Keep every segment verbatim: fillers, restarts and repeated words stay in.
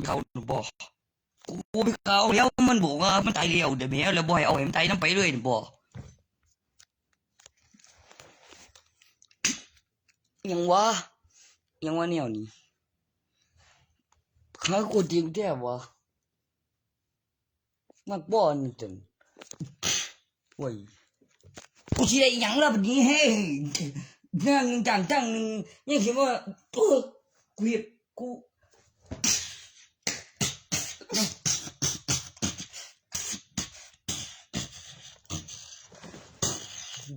เขาหรือบ่ กูไปเขาแล้ว มันบอกว่ามันตายแล้ว เดี๋ยวแม่แล้วบ่ให้เอาให้มันตายนำไปเลยนี่บ่ หยังวะ หยังวะแนวนี้ หากูจริงแท้วะ มักบ่นี่จน โอ้ย กูสิได้อิหยังล่ะบัดนี้ เฮ้ย นั่งตั้งตั้งหนึ่ง ยังสิว่า เออ กูเฮ็ด กู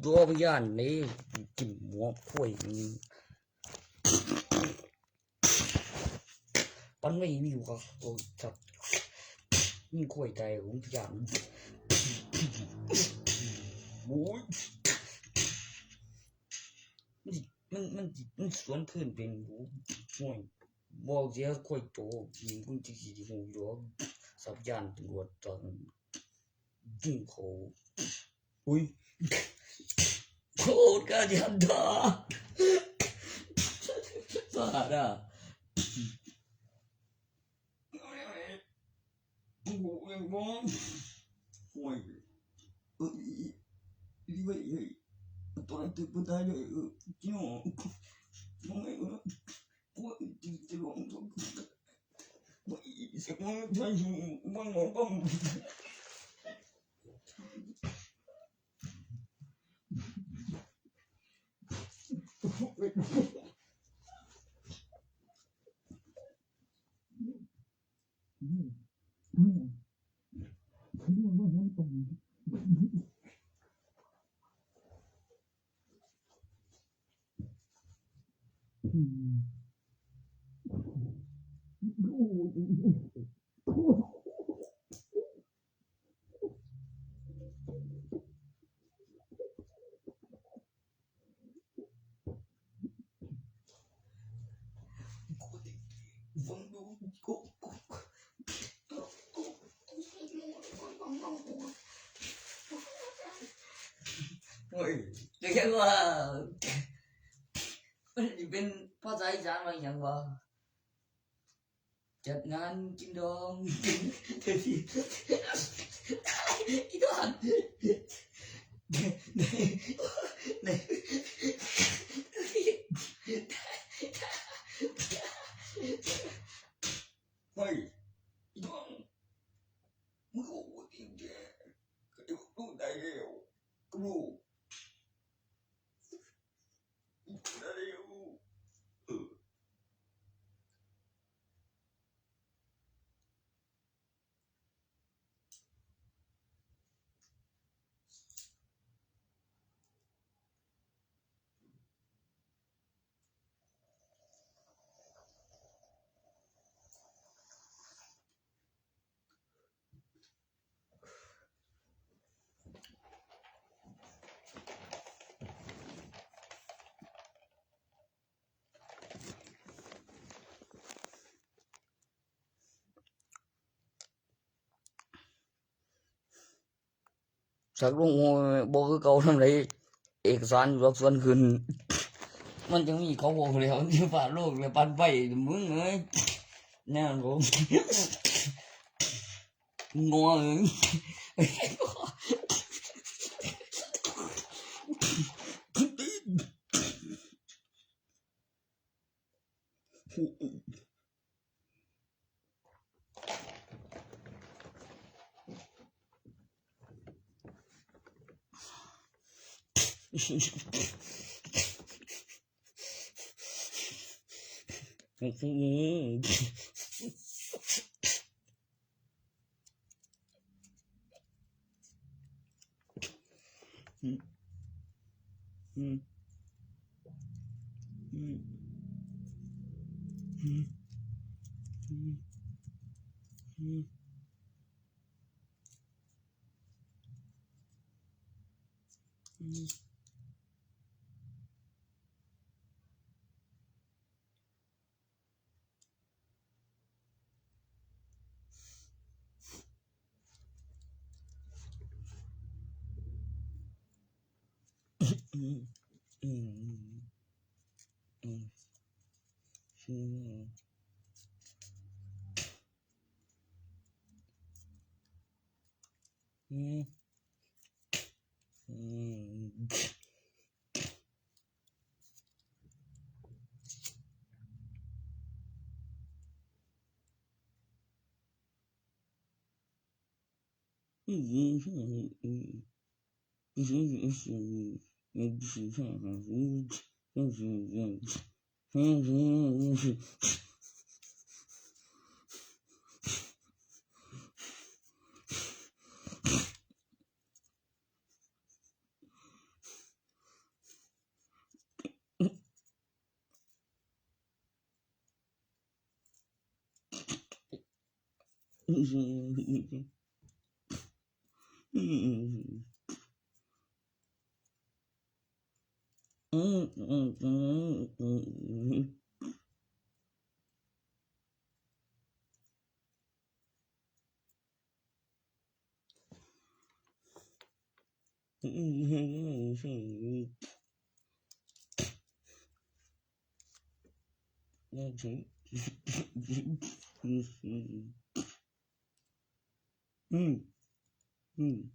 บ่ย่านนี่ กินหัวข้อยนี่ ปันไม่มีอยู่กับตัวจับ นี่ข้อยใจผมย่าน โอ้ย มัน มัน มัน มันสวนพื้นเป็น โอ้ย บอกเสียข้อยโต กิน มึงจะสิหูหยอก สับย่านตำรวจตอน ยิงเขา อุ้ย โคตรกระยันดา สาดอ่ะ โอ้ย โอ้ย เอ้ย เอ้ย เอ้ย ตอนนั้นตื่นบ่ได้เลย เออ จริงเหรอ โอ้ย เออ โอ้ย จริงๆ โอ้ย เรียกว่า มันสิเป็นภาษาอีสานว่าหยังวะ จัดงานกินดอง อีดอน เฮ้ย อีดอน มึงก็โอ้ยแกก็ได้รู้ได้แล้ว ก็รู้ได้แล้ว เออ สักลงหัวบ่คือเก่าทำไร เอกสารอยู่หลักส่วนขึ้น มันจังมีเขาบอกแล้ว มันจะฟาดโลกเลย ปันไป มึงเอ้ย แน่นอนผม งัวเอ้ย Mm. Mm. Mm.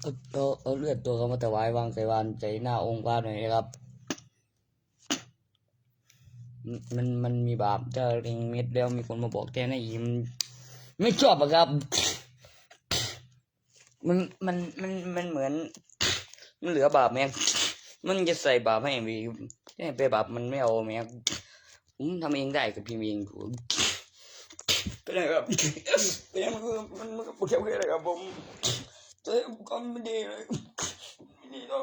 เอา เอา เอาเลือดตัวเขามาถวายวางใส่วานใส่หน้าองค์พระหน่อยนะครับ มัน มัน มันมีบาป ถ้าเล็งเม็ดแล้วมีคนมาบอกแก้หน้าอีก มันไม่ชอบอะครับ มัน มัน มัน มันเหมือน มันเหลือบาปแม่ง มันจะใส่บาปให้อีก ให้ไปบาปมันไม่เอาแม่ง ผมทำเองได้กับพิมพ์เองผม เป็นไงครับ เป็นไงมันก็มันมันก็ปวดแขนอะไรครับผม แต่ก็ไม่ดีเลย ไม่ดีแล้ว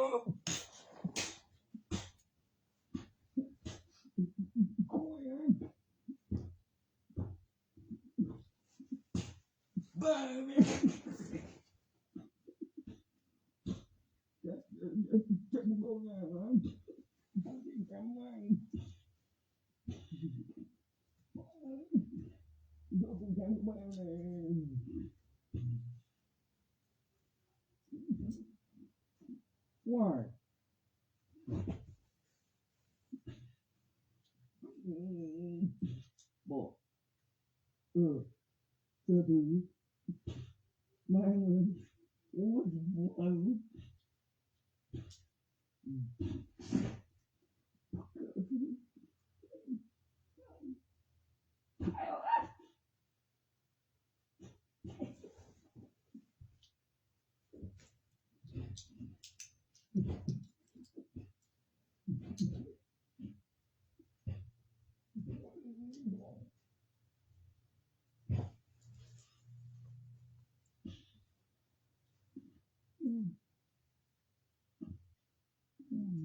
บ้าเลย จะจะจะมึงเอาไงวะ มึงจะทำไง มึงจะทำไง Why? อืม บอก เออ เจอถือ แม่งเลย โอ้ย โอ้ย อืม อืม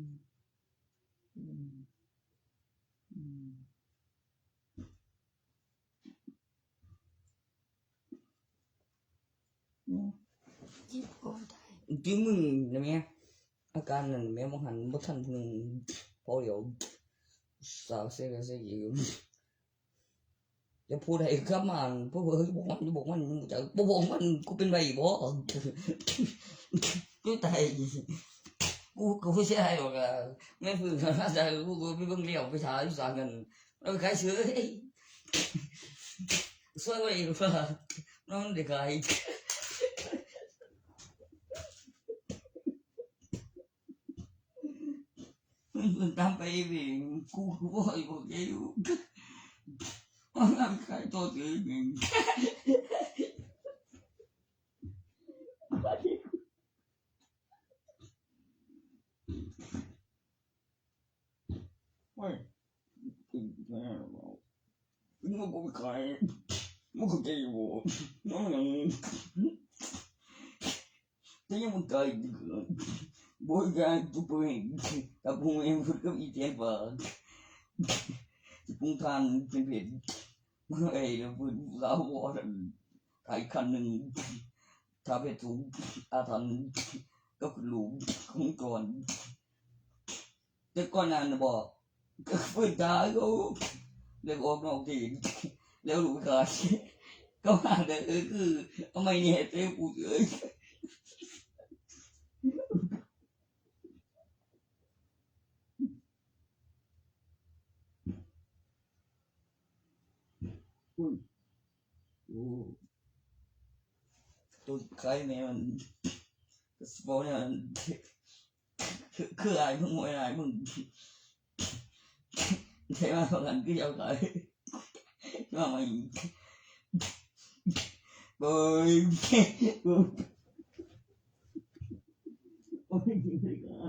อืม อืม อืม ที่พ่อได้ ที่มึงนะแม่ อาการนั่นแม่ บ่หัน บ่ทันเพิ่ง พอเดี๋ยว สาวเสียก็เสียอีก จะพูดให้กลับมา พวกเฮ้ย บอกมัน บอกมัน มึงจะ บอกมัน กูเป็นไรบ่ กูตาย กู กูเสียหายหรอกอะ แม่ฟื้นมาจาก กู กูไปเบิ่งเลี้ยว ไปถ่ายอยู่สารกัน เออ ขายเสือ เฮ้ย ช่วยไว้อีกว่า น้องเด็กขาย มันตามไปเอง กู กูบ่ให้บอกแกอยู่ ว่าทำขายตัวเอง โอ้ย มึงก็ไปขาย มึงเข้าใจบ่ น้องยัง แต่ยังมันไกลอยู่ บ่อยากจะไป กับพวกเอง กับอีแจนปาก จะปรุงทานเป็นเผ็ด เมื่อไอ้เราพูดลาวว่ากัน ขายคันหนึ่ง ถ้าเป็นถุง อาถรรพ์ ก็คือหลุมของก่อน แต่ก่อนนั้นน่ะบอก ก็เปิดตาเขา แล้วออกนอกที่ แล้วลูกค้า ก็มาแต่เออ คือ ทำไมเนี่ย เต้กูเอ้ย อุ้ย โอ้ ตัวขายแม่มัน สปอร์ตเนี่ยมัน คือ คืออายมึง มวยอายมึง ใช่ไหม ประกันคือเอาขาย มาใหม่ เบย โอ้ย ยิงไม่ได้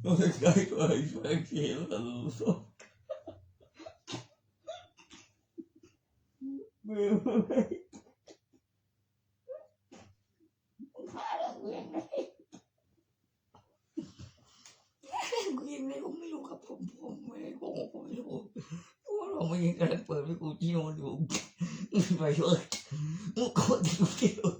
โอ้ย ไกลกว่าไอ้แฟนเขียวตลอด กูยังไงก็ไม่รู้ครับผม ผมไม่ได้โกหก ผมไม่รู้ กูลองมายิงกันเปิดให้กูที่นอนอยู่ ไปเถอะ มึงโกรธกูไม่รู้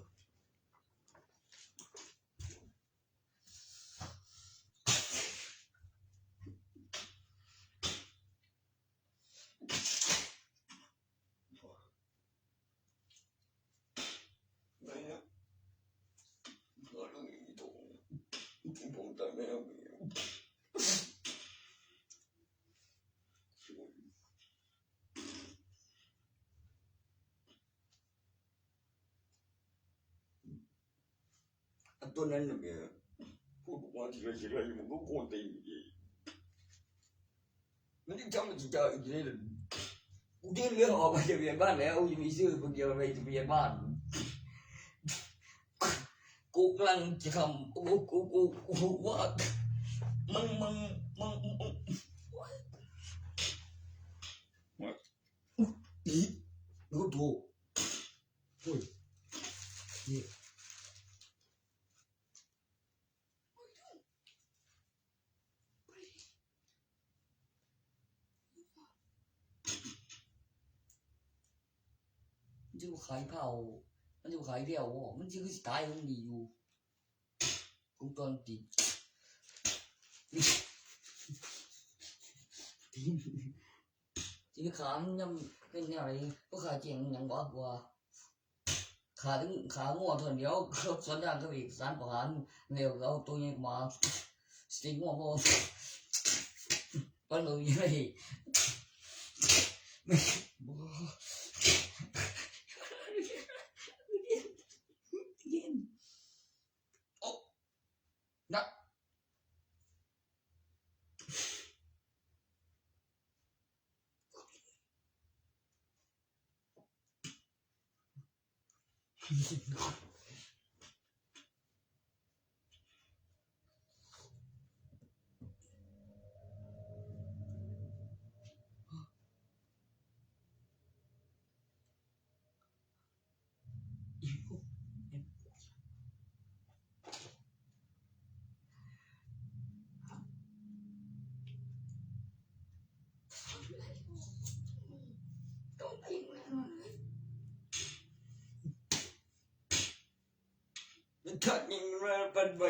อันตัวนั้นน่ะเมีย พูดบอกว่าทีไรทีไรมันก็โกนตีนอยู่ดี มันจะทำมันจะจ่ายอีกทีเลย กูยื่นเรื่องออกมาจากทะเบียนบ้านแล้ว ยังมีชื่อคนเดียวในทะเบียนบ้าน กูกำลังจะทำ กู กู กู กูว่า มึงมึงมึงมึงมึงอี ดูดู โอ้ย นี่ มันจะขายเผา มันจะขายเผา มันจะคือสิตายของดีอยู่ วงจรปิด ที่ขามยังเป็นแนวไหน ก็ขาเจียงยังบอกว่า ขาถึง ขางัวเท่าเดียว สวนยางก็อีกสารประหาร แล้วเอาตัวใหญ่มา สติงงัวบ่ ปันเอาอยู่ไหน บ่ เย็น โอ้ นะ มันทอดยังไงมันไป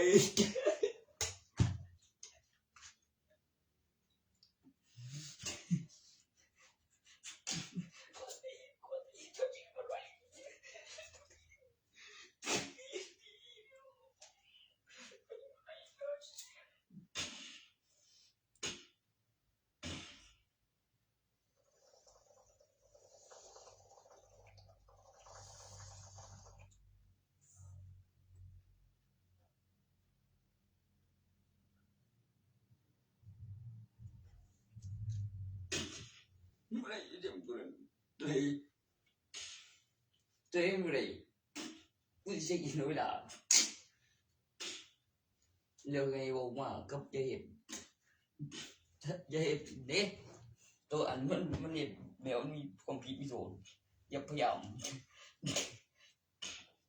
ไม่ได้เดี๋ยวกูเลย ตัวเองบ่ได้ กูสิใช้กินเวลา แล้วไงบอกว่ากับอย่าเฮ็ด อย่าเฮ็ดเด้ ตัวอันมัน มันเฮ็ดแบบมันมีความผิดมีโทษ อย่าพยายาม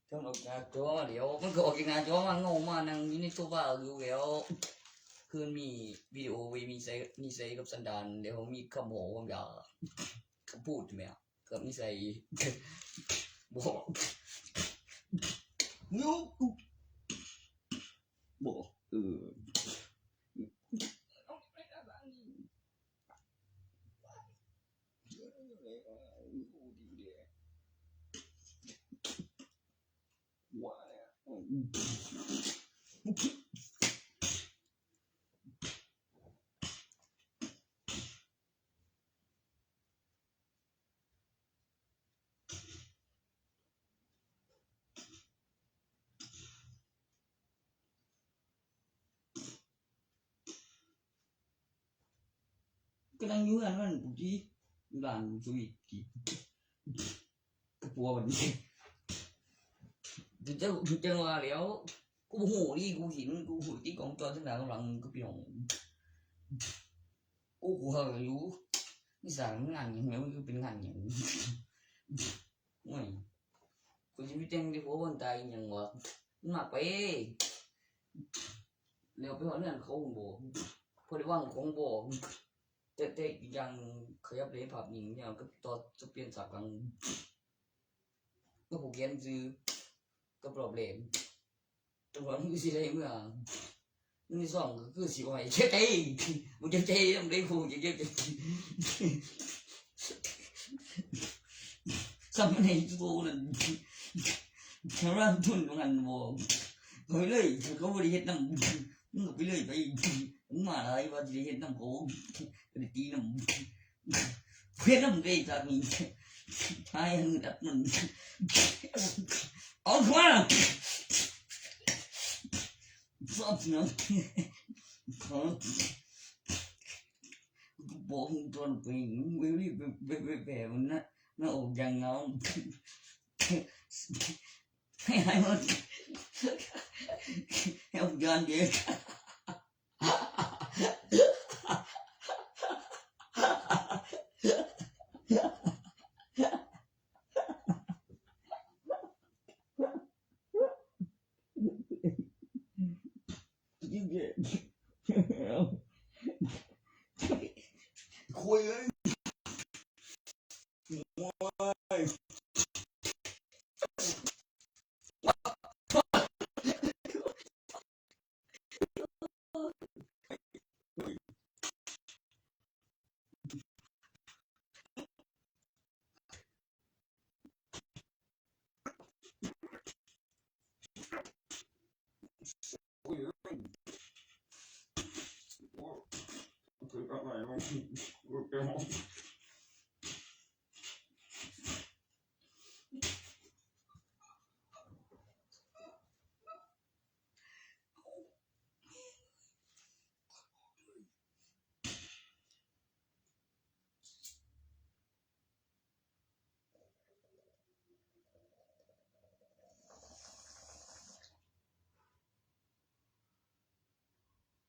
ต้องออกจากหน้าจอมาเดี๋ยว มันก็ออกจากหน้าจอมา เงามานั่งอยู่ในโซฟาอยู่แล้ว คือมีวิดีโอไว้มีใส่ มีใส่กับสันดาน เดี๋ยวมีคำบอกคำหยาบ คำพูดใช่ไหมอะ กับนิสัย บอก บอก เออ ว่าเนี่ย กำลังอยู่อันนั้นกูที่ร้านสวีทที่กับผัววันนี้ถึงจะถึงจะว่าแล้ว กูบ่ฮู้นี่ กูเห็น กูเห็นที่กล้องจอดทั้งหน้าทั้งหลัง กูพี่น้อง กู กูเฮาอยู่ นี่สร้างงานหยังแหม มันคือเป็นงานหยัง โอ้ย กูสิไปแต่งที่ผัวคนตายอีหยังวะ มันมากไป แล้วไปฮอดเฮือนเขาบ่ พอได้วางของบ่ แต่ แต่อีกอย่างหนึ่ง ขยับเลยภาพนิ่งเนี่ย ก็ต่อจะเปลี่ยนฉากหลัง ก็ผูกแขนซื่อ กับรอบแรก จังหวะมึงสิได้เมื่อ มึงสองก็คือสิไหวเจ๊เจ๊ มึงจะเจ๊ยังได้ผูกเจ๊เจ๊ ซ้ำในโตนั่น ชาวบ้านทุนของอันบอก เขาไปเลย เขาบ่ได้เฮ็ดนำ มึงก็ไปเลยไป มึงมาหลายว่าสิได้เฮ็ดนำเขา ก็ได้ตีนำ เฮ็ดนำได้จากนี้ ท้ายหืดอัดมัน เอามา ชอบเนาะ ขอ บอกมึงตอนไป มึงไปรีบไป ไป ไปแผ่มันนะ หน้าอกอย่างเงา ให้หายหมด ให้ออกยานเดียว คุยเลย โอ้ย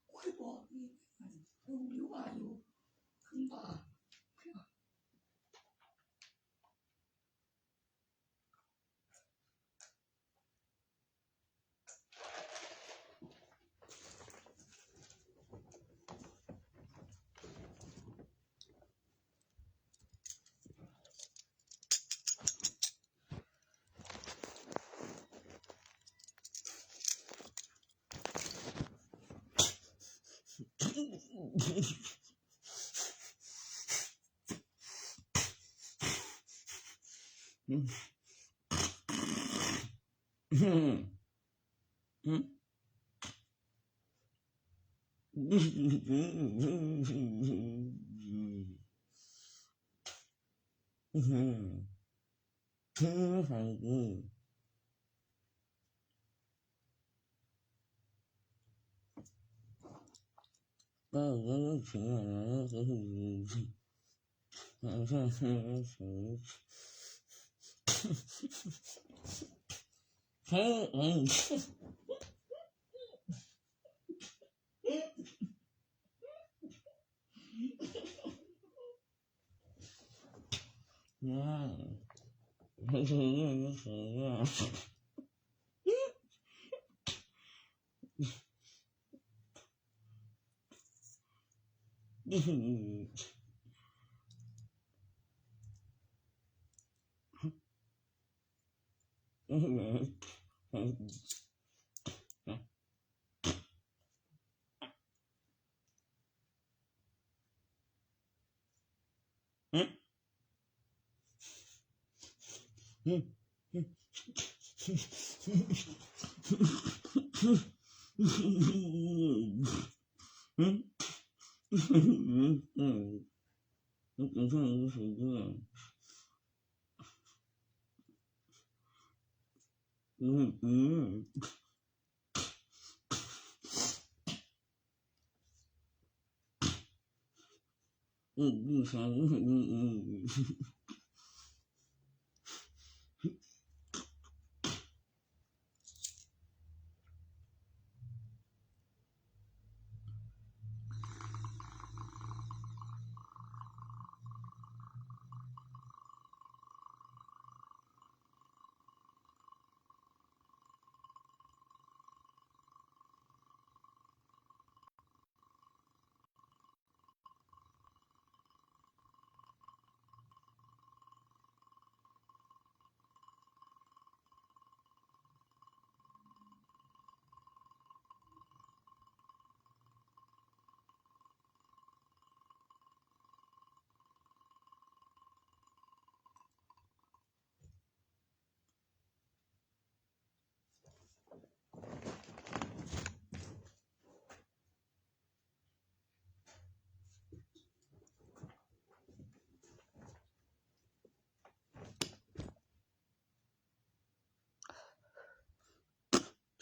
โอ้ย บอกนี่ มันอยู่ว่าอยู่ ขึ้นบ่า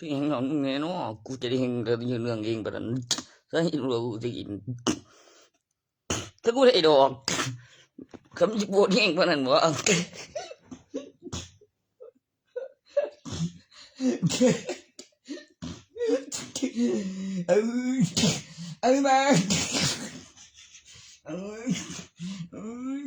ที่ยังนอนมึงแน่เนาะ กูจะได้เห็นเรื่องเองปะนั้น ถ้าเห็นว่ากูจะกิน ถ้ากูได้ดอก คำจะปวดแห้งปะนั้นวะ เออ เออ มา เออ เออ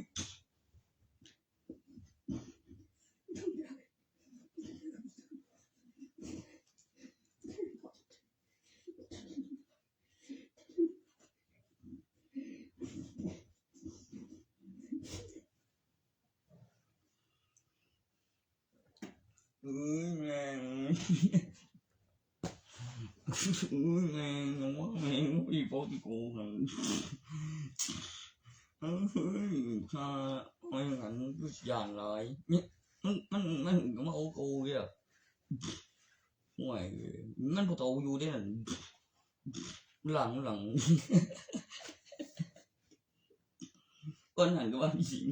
เ Ui, man. Ui, man, nó, man, nó bị bố thì cô, man. Nó, ui, ha, ôi, ngắn, cứ dàn lại. Nó, nó, nó, nó, nó, ô, cô kìa. Ngoài, nó có tàu vô đấy, lặng, lặng. Con hẳn các bạn gì.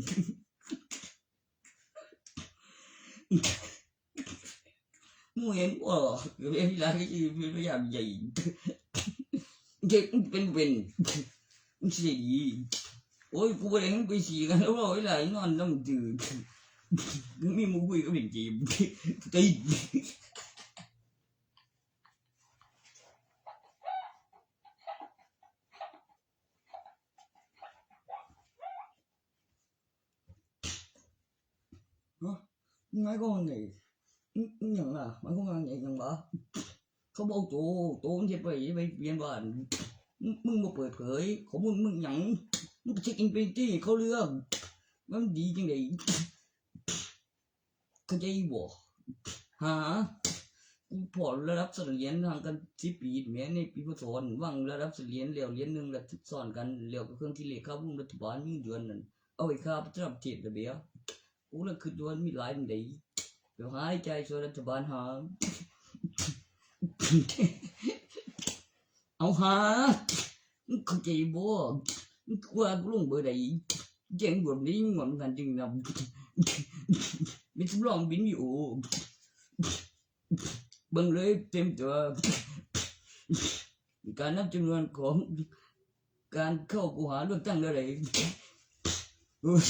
Mwen, oh, ila ki, ila ya, ya. Ke, ben, ben. Sigi. Oi, ku ben, ben, si, kan, oh, ila, ino, andam, tu. Mi mu, ku, ben, ki, tai. Hả? Ngai con này. Nhận là, mà con ngai nhận là. Không bao tổ, tổ không thể phải, phải biên bản.มึงมาเปิดเผยข้อมูลมึงหยัง มึงก็เช็คอินไปที่เขาเรื่อง มันดีจังได๋ เข้าใจบ่ หา กูพอระดับเสรียนห่างกันสิบปี แม้ในปีพศ หว่างระดับเสรียนแล้วเรียนหนึ่ง และซ้อนกัน แล้วก็เครื่องคิดเลขค่าบำรุงรัฐบาล เงินเดือนนั่น เอาไว้ค่าประจำเทศระเบียบ กูเลยคิดว่ามีหลายอันใด เดี๋ยวหายใจช่วยรัฐบาลหา เอาหา มึงเข้าใจบ่ มึงกลัวกูลงเบอร์ใด แจ้งด่วนนี้ งอนกันจริงนะ มีสำรองบินอยู่ เบิ่งเลยเต็มตัว การนับจำนวนของการเข้าคูหาเลือกตั้งอะไร โอ้ย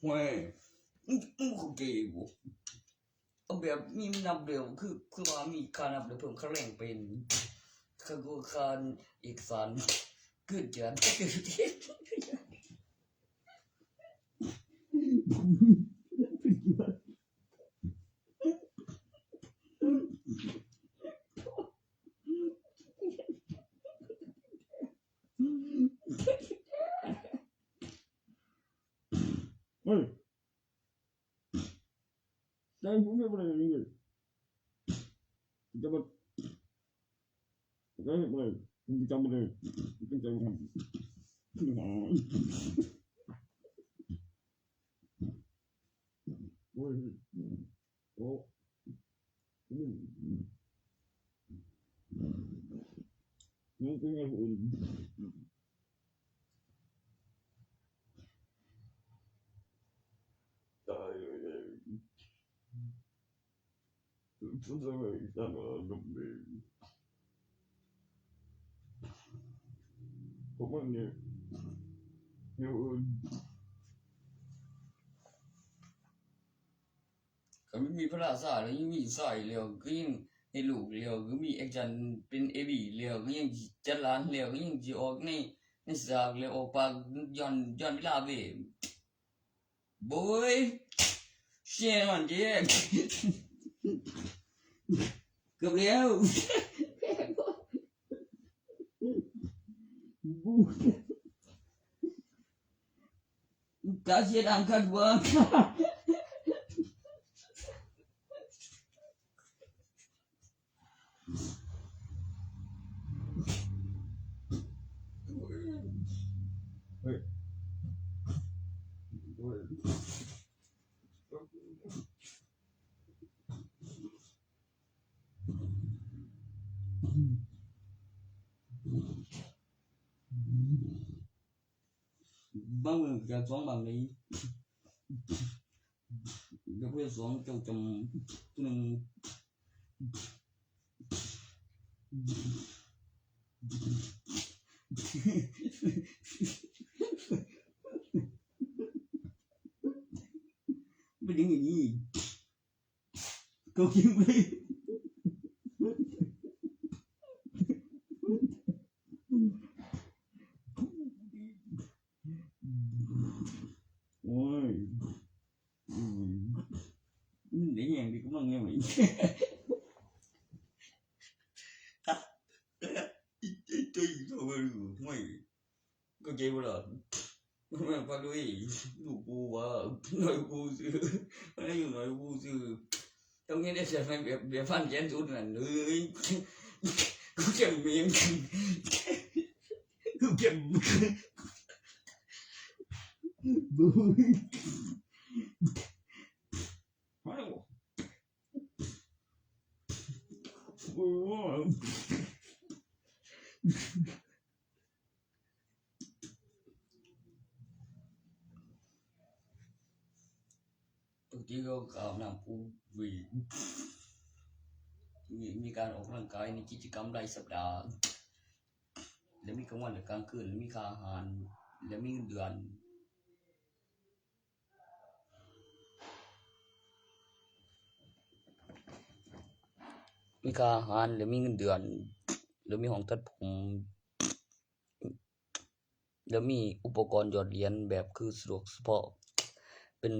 ห่วย มึง มึงเข้าใจบ่ เอาแบบมีนับเร็ว คือ คือว่ามีค่านับเร็วเพิ่มค่าแรงเป็น ค่า ค่าเอกสาร คือจะ เฮ้ย ได้ ผมไม่เป็นไรเลย จะมา ได้ ไม่เป็นไร ผมจำไม่ได้ ผมจำไม่ได้ โอ้ย โอ้ อืม นี่เป็นไงคุณ ตายเลย ทำไมตลอดเลย ผมว่าเนี่ย เดี๋ยวอื่น ก็ไม่มีพระราชาแล้ว ยังมีสายแล้ว ก็ยังให้ลูกแล้ว ก็มีแอคชั่นเป็นเอวีแล้ว ก็ยังจัดร้านแล้ว ก็ยังสิออกใน ในสากแล้ว ออกปากย้อน ย้อนเวลาเว้ย โบ้ย เชี่ยมันเจ๊ เกือบแล้ว กาเสียดังคัดเวิร์ก เฮ้ย บางเมืองจะสองบางเลย เดี๋ยวเพื่อนสองเจ้าจำผู้หนึ่ง เป็นอย่างนี้ เขาคิดไม่ โอ้ย อืม อืม ได้ยังดีก็มั่งเนี่ยไหม อ่ะ ไอ้ ไอ้ ไอ้ ไอ้ ไม่ ก็เจ๊บ่ล่ะ แม่งฟังด้วย ลูกกูว่า น้อยกูซื้อ มันได้อยู่น้อยกูซื้อ ตรงนี้ได้เสียงแบบแบบฟันแขนสุดนั่นเอ้ย กูเจ็บเมียง กูเจ็บ บางทีก็อาบน้ำปูวีมีมีการออกกำลังกายในกิจกรรมรายสัปดาห์ และมีกลางวันและกลางคืน และมีค่าอาหาร และมีเงินเดือน มีค่าอาหาร และมีเงินเดือน และมีห้องตัดผม แล้วมีอุปกรณ์หยอดเหรียญแบบคือสะดวกเฉพาะ เป็น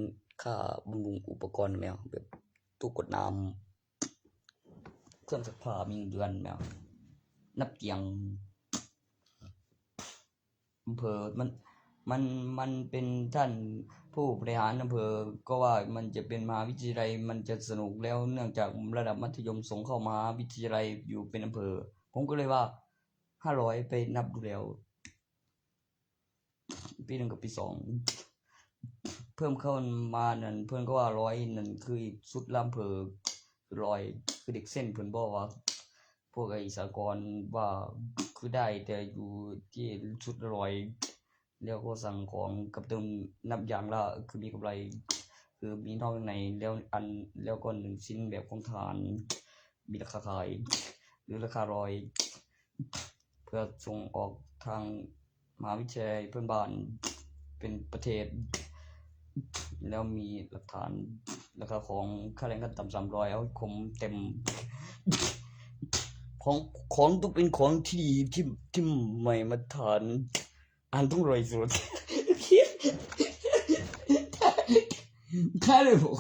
ค่าบำรุงอุปกรณ์แมวแบบตู้กดน้ำ เครื่องซักผ้ามีเงินเดือนแมว นับเตียง อำเภอมันมันมันเป็นท่านผู้บริหารอำเภอ ก็ว่ามันจะเป็นมหาวิทยาลัยมันจะสนุกแล้วเนื่องจากระดับมัธยมส่งเข้ามหาวิทยาลัยอยู่เป็นอำเภอ ผมก็เลยว่าห้าร้อยไปนับดูแล้ว ปีหนึ่งกับปีสอง เพิ่มเข้ามานั่นเพิ่นก็ว่าร้อยนั่นคืออีกสุดละอำเภอร้อยคือเด็กเส้นเพิ่นบอกว่า พวกไอ้สากลว่าคือได้แต่อยู่ที่สุดละร้อย แล้วก็สั่งของกับเติมนับอย่างละคือมีกำไร คือมีนอกในแล้วอันแล้วก็หนึ่งชิ้นแบบของทาน มีราคาขายหรือราคาร้อย เพื่อส่งออกทางมหาวิทยาลัยเพื่อนบ้านเป็นประเทศ แล้วมีหลักฐานราคาของค่าแรงขั้นต่ำสามร้อยเอาให้คมเต็ม ของของต้องเป็นของที่ดีที่ที่ใหม่มาตรฐาน อันต้องรวยสุดค่าเลยบอก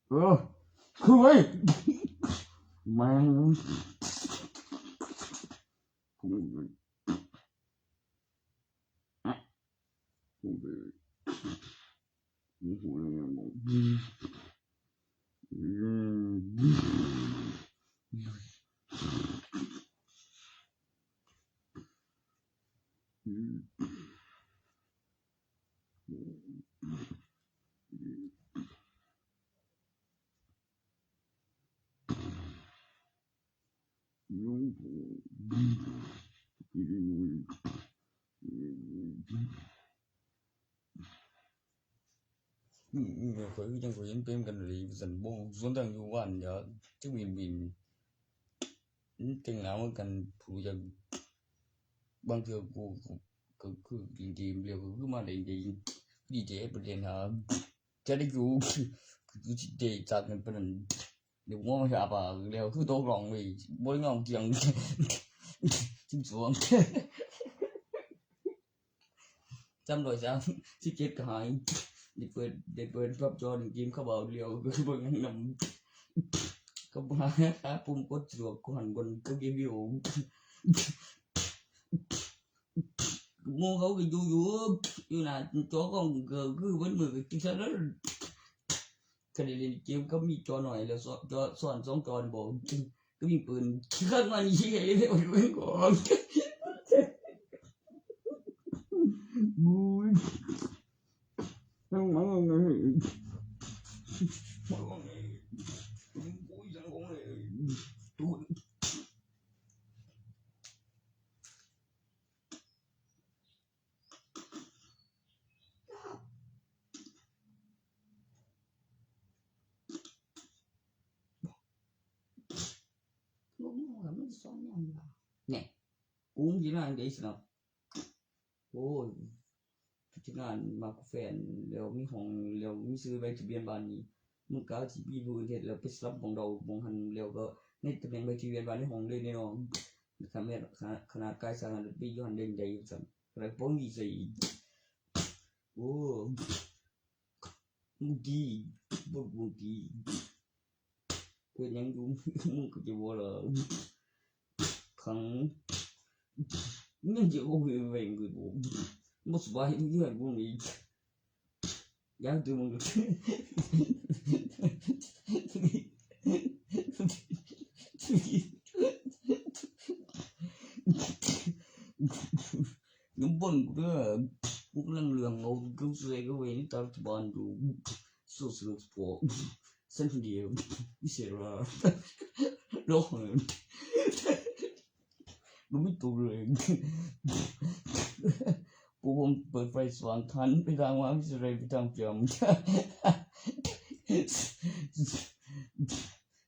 เออคือไอ้ยแม่งอืมอืมข้อยคือจั่งข้อยเห็นเป็นกันเลยสันบ่ส่วนทางอยู่บ้านเดี๋ยวจักบินบินมันจั่งหนาวเหมือนกันผู้จักบางเทื่อกูก็ก็คือดีๆเดียวก็คือมาได้ดีดีใจประเด็นหาจะได้อยู่คือสิได้จากกันปานนั้น เดี๋ยวง่วงหาปากแล้วคือตกลงเลยบ่ได้ง่วงเกียงสิบสองจำโดยสามสิบเจ็ดก็หายได้เปิดได้เปิดภาพจอเล่นเกมเข้าเบาเดียวก็คือเบิ่งหนังนำก็หาหาปุ่มกดสะดวกกูหันบนก็เกมวิว หมู่เขาก็อยู่อยู่อยู่หน้าจอคอมก็คือเบิดมื้อก็กินซะแล้ว คันได้เล่นเกมก็มีจอน้อยแล้วซ้อนจอซ้อนสองจอนี่บ่ก็มีปืนคักมันเฮียเลยเล่นของโอ้ยทั้งมันเลยทั้งมันเลยโอ้ยทั้งของเลยตูน ลูกน้องมันสอนหยังล่ะ เนี่ย กูสิมาจั่งใด๋สิเนาะ โอ้ย พนักงานมักแฟน แล้วมีห้อง แล้วมีชื่อใบทะเบียนบ้านนี่ มึงกะสิมีผู้อื่นเฮ็ด แล้วไปสลับหม่องเดาหม่องหั่น แล้วก็ในตำแหน่งใบทะเบียนบ้านในห้องเลยแน่นอน ขนาด ขนาดกายสร้างหั้นไปอยู่หั่นได้จั่งใด๋ว่าซั่น แล้วบ่มีใส่อีก โอ้ เมื่อกี้ บอกเมื่อกี้ เป็นหยังอยู่ มึงก็จะบ่ล่ะ ขัง Ngan je ko we we ngi bo. Mo sba hi ngi bo ngi. Yang tu mo. Ngi bon ko. Ko lang lang ngau ko se ko we ni ta ban ko. So so po. Sen fu die. Isera. Lo. Lo mi to le. Pu bom pai pai suang than pi tang wa mi sere pi tang piam.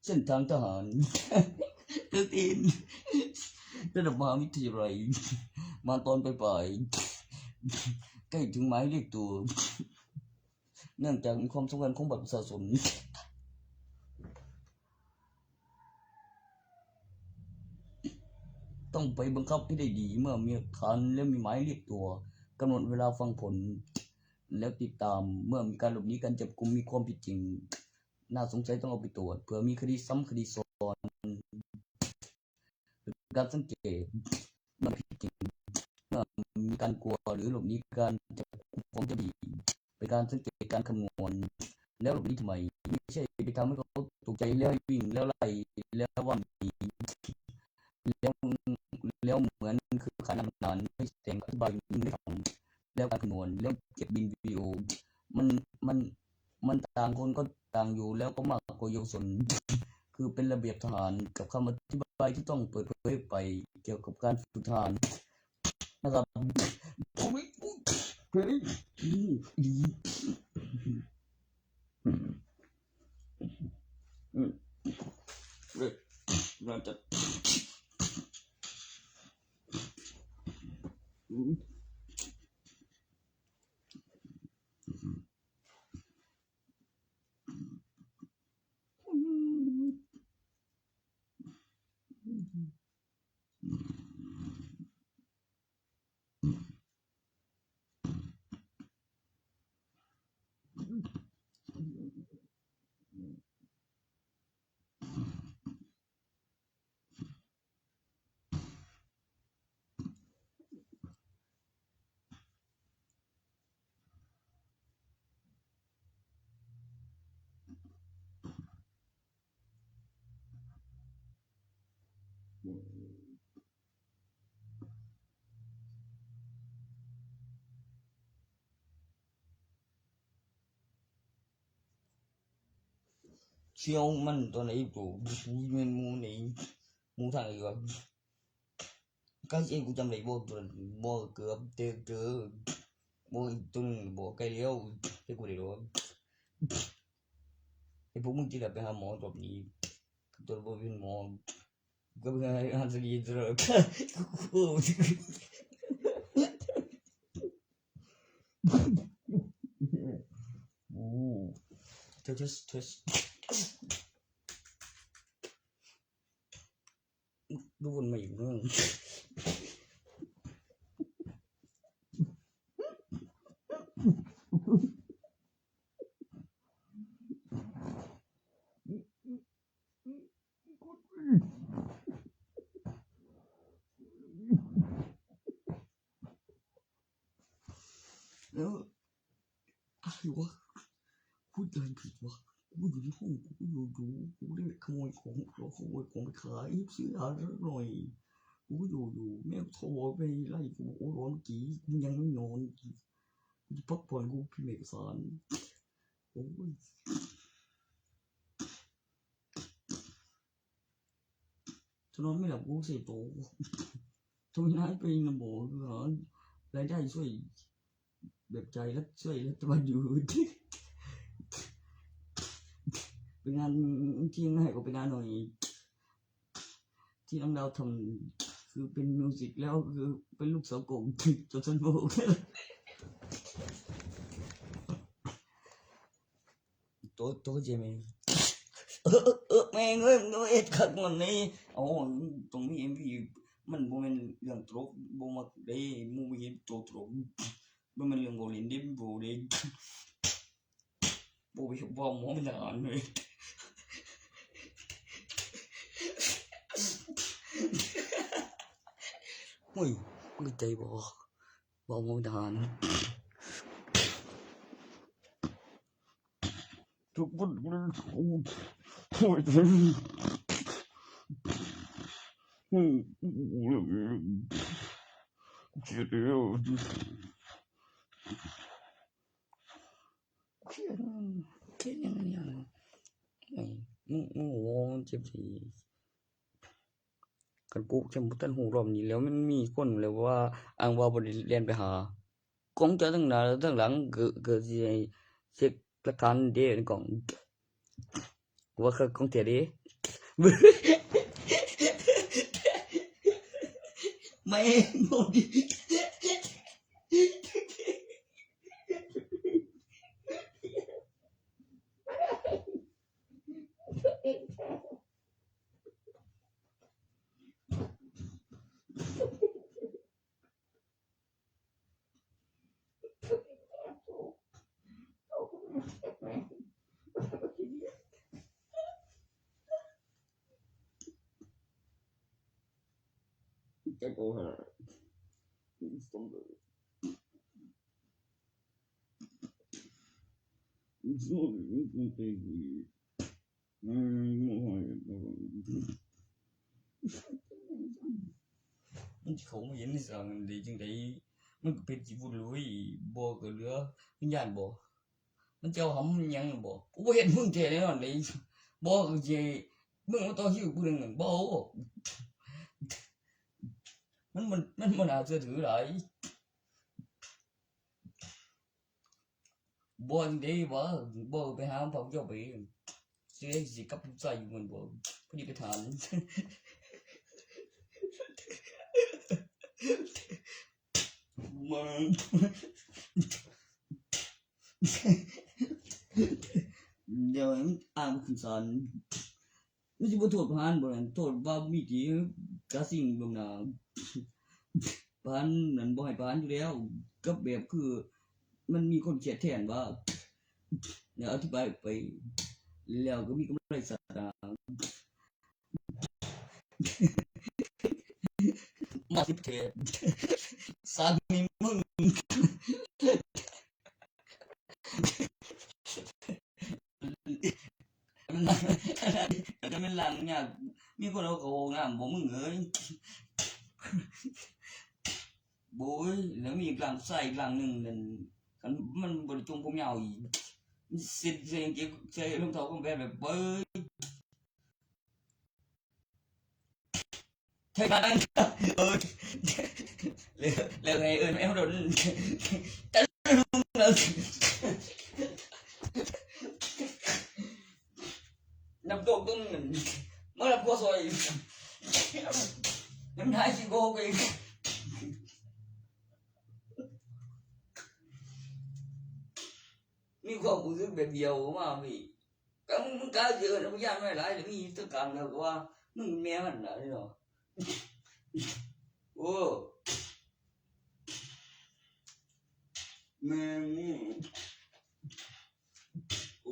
Sen tang tahan. Tin. ระดับมหาวิทยาลัย มาตอนปลายๆ ใกล้ถึงหมายเลขตัว เนื่องจากมีความสำคัญของบัตรประชาชน ต้องไปบังคับให้ได้ดี เมื่อมีหลักฐานและมีหมายเรียกตัว กำหนดเวลาฟังผล แล้วติดตาม เมื่อมีการหลบหนีการจับกุม มีความผิดจริง น่าสงสัยต้องเอาไปตรวจ เผื่อมีคดีซ้ำคดีซ้อน เป็นการสังเกต เมื่อผิดจริง เมื่อมีการกลัวหรือหลบหนีการจับกุมของเจ้าหน้าที่ เป็นการสังเกตการคำนวณ แล้วหลบหนีทำไม ไม่ใช่ไปทำให้เขาตกใจแล้ววิ่งแล้วไล่แล้วว่าหนี แล้ว แล้วเหมือนคือขายหน้าบริหาร ไม่แสดงอธิบาย ไม่ทำ แล้วการคำนวณ แล้วเก็บบินวิดีโอ มัน มัน มันต่างคนก็ต่างอยู่ แล้วก็มากกว่าเยาวชน คือเป็นระเบียบทหารกับคำอธิบายที่ต้องเปิดเผยออกไป เกี่ยวกับการฝึกทหารนะครับ เชียวมันตัวไหนตัว มันหมู่ไหน หมู่ทางไหนวะ ก็เองกูจำได้บ่ตัวนั้นบ่เกือบเจอ เจอบ่อีกตัวหนึ่งบ่ใกล้แล้ว ให้กูได้รู้ ไอ้พวกมึงที่แบบไปหาหมอรอบนี้ ตัวบ่เป็นหมอ ก็เป็นอาหารสกีเจอ โอ้ test test ดูบนมาอีกเรื่อง แล้วอะไรวะ พูดอะไรผิดวะ กูอยู่ในห้อง กูอยู่อยู่ กูได้ขโมยของ เราขโมยของไปขาย ซื้อยาสักหน่อย กูอยู่อยู่ แม่โทรไปไล่กู โอ้ ร้อนกี้ กูยังไม่นอน กูจะพักผ่อน กูพิมพ์เอกสาร โอ้ย จะนอนไม่หลับ กูเสียโต ทำไมนายไปนะหมอ คือหารายได้ช่วย แบบใจรัฐ ช่วยรัฐบาลอยู่ เป็นงานที่ง่ายกว่าเป็นงานหน่อย ที่น้องดาวทำ คือเป็นมิวสิกแล้ว คือเป็นลูกสาวกง จนสนุก โต โตเจมี เออ เออ แม่งเอ้ย มันเอ็ดคักมันนี่ โอ้ ตรงนี้เอ็มวี มันบ่แม่นเรื่องตลก บ่มักเด้ หมู่บ่เห็นโตตลก บ่แม่นเรื่องบ่เล่นเด้ บ่เด้ บ่ไปบ่หมอมันอ่านเลย โอ้ย เข้าใจบ่ บ่มองทหาร ทุกคน เขียน เขียนยังไงอ่ะ ไอ้ มึง มึง โอ้ เจ็บสิ คันกูยังบ่ทันฮู้รอบนี้แล้ว มันมีคนแล้วว่า อ้างว่าบ่ได้แล่นไปหา ของเจ้าทั้งหน้าทั้งหลัง ก็ ก็สิให้เช็คหลักฐานเด้ในกล้อง ว่าคือของแท้เด้ แม่ง มันสิเข้ามาเห็นในสางได้จังใด มันก็เป็นขี้บุญลุย บ่ก็เหลือวิญญาณบ่ มันจะเอาหำมันหยังบ่ กูบ่เห็นมึงแท้แน่นอนเลย บ่ก็สิ มึงมาต่อคิวกูหนึ่งบ่ มัน มัน มันบ่น่าเชื่อถือหลาย บ่เด้บ่ บ่ไปหาพระเจ้าไป สิได้สิกับผู้ชายอยู่มันบ่ พอดีไปถาม มัน เดี๋ยวมันอ่านขึ้นศาล มันสิบ่โทษประหารบ่นั่น โทษว่ามีที่กาสิ่งเบื้องหน้า ประหารนั่นบ่ให้ประหารอยู่แล้ว กับแบบคือ มันมีคนเขียดแทนว่า แล้วอธิบายไป แล้วก็มีกำไรศาสนา มาสิบเทศ สามีมึง มันจะเป็นหลังเนี่ย มีคนเอาเขาห้องน้ำบ่มึงเอ้ย โอ้ย แล้วมีอีกหลังใส่อีกหลังหนึ่งนั่น คันมันบ่ได้จงผมยาวอีก มันเซ็ตใส่กางเกง ใส่รองเท้าก็แบบ แบบ เบ้ย ใช่ไหม เออ แล้ว แล้วไง เออ ไม่เอาโดน น้ำตกต้องเมื่อพอซอย น้ำท้ายสิโกกอีก มีความรู้สึกแบบเดียวมาพี่ ก็มึง มึงกล้าเจอนะ มึงย่านไม่หลาย แต่มีตัวกลางแล้วก็ว่า มึงแม่มันนะนี่เนาะ โอ้ แม่ง โอ้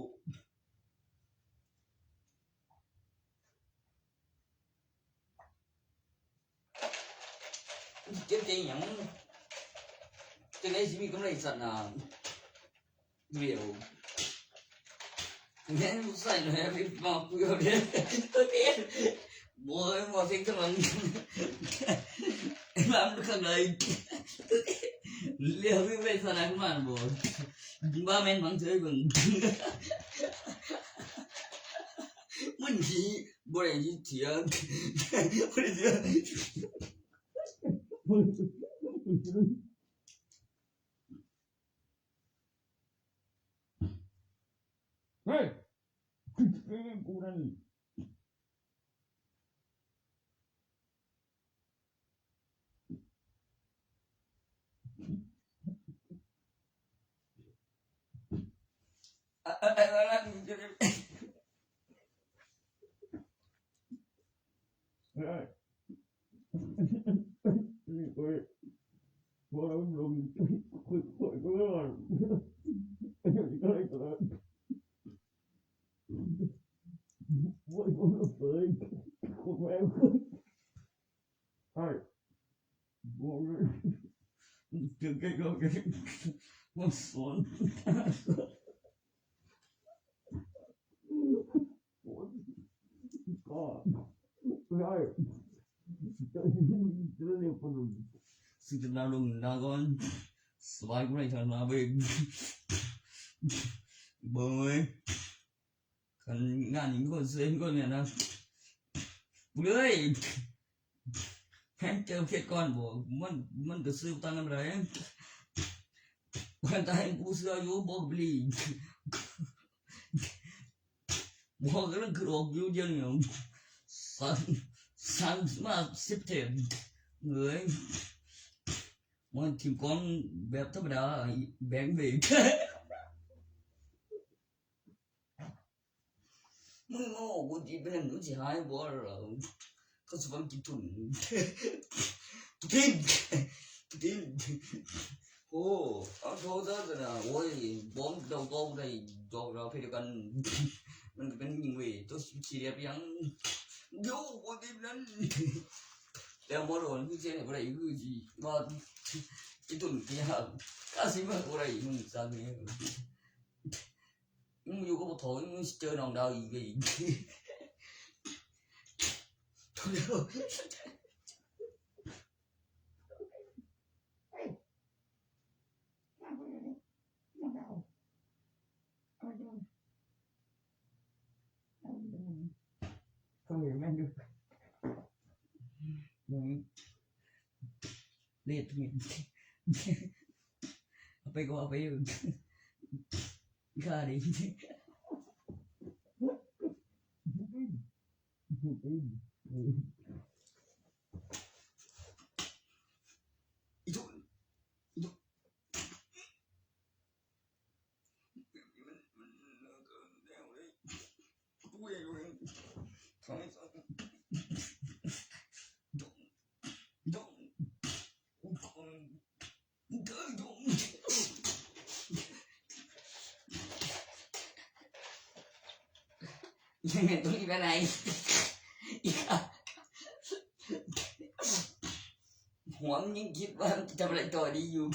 เจ็บใจหยัง จังได๋สิมีกำไรสัตว์น่ะ เดี๋ยว แม่งใส่หน่อยนะพี่บอกกูเดี๋ยว โอ้ย หมอเซ็งจังหวะนี้ ไอ้บ้ามันข้างใน เรียกพี่ไปสนามมันบ่ ว่าแม่นบังเฉยเบิ่ง มันหนีบ่ได้ยินเสียง บ่ได้ยินเสียง เฮ้ย กูนั่น Hi. เดี๋ยวแกก็แกมันสอนก็ได้เรื่องคน ซึ่งจะดาวลงดาวก่อนสบายกูไม่ทันมาเว้ยเบย คันงานนี้มีคนซื้อมีคนเนี่ยนะ กูเลยแฮงเจอเพชรก่อนบ่มันมันก็ซื้อตั้งกันบ่ได้มันตายกูเสื้ออยู่บ่บลีบ่กำลังคือออกอยู่เดี๋ยวนี้สั่นสั่นมาสิบเทปเลยมันทีมกองแบบธรรมดาแบงเบรก มึงโง่กูจีเป็นหนึ่งมึงสิหายบ่ล่ะเขาสิฟังกินทุนทุกทีทุกทีโอ้เอาโทษซะนะโอ้ยบอมเราก็ได้ดอกเราเพชรกันมันก็เป็นยิงเว้ยตัวขี้เดียบยังโย่กูจีนั้นแล้วมอโดนคือเสียบ่ได้คือจีว่ากินทุนกี่หักก็สิมาบ่ได้มึงสั่งเนี่ย มึงอยู่กับบ่ถอยมึงสิเจอน้องดาวอีกเลยเฮ้ยแม่งดูมึงเรียกมึงเอาไปก็เอาไปอยู่ ข้าดิอีทุนอีทุนมันมันมันกูเองกูเองทำให้ดงดง ยังไงต้องรีบไปไหนอีกอะหัวมันยังคิดว่ามันจะทำอะไรต่อดีอยู่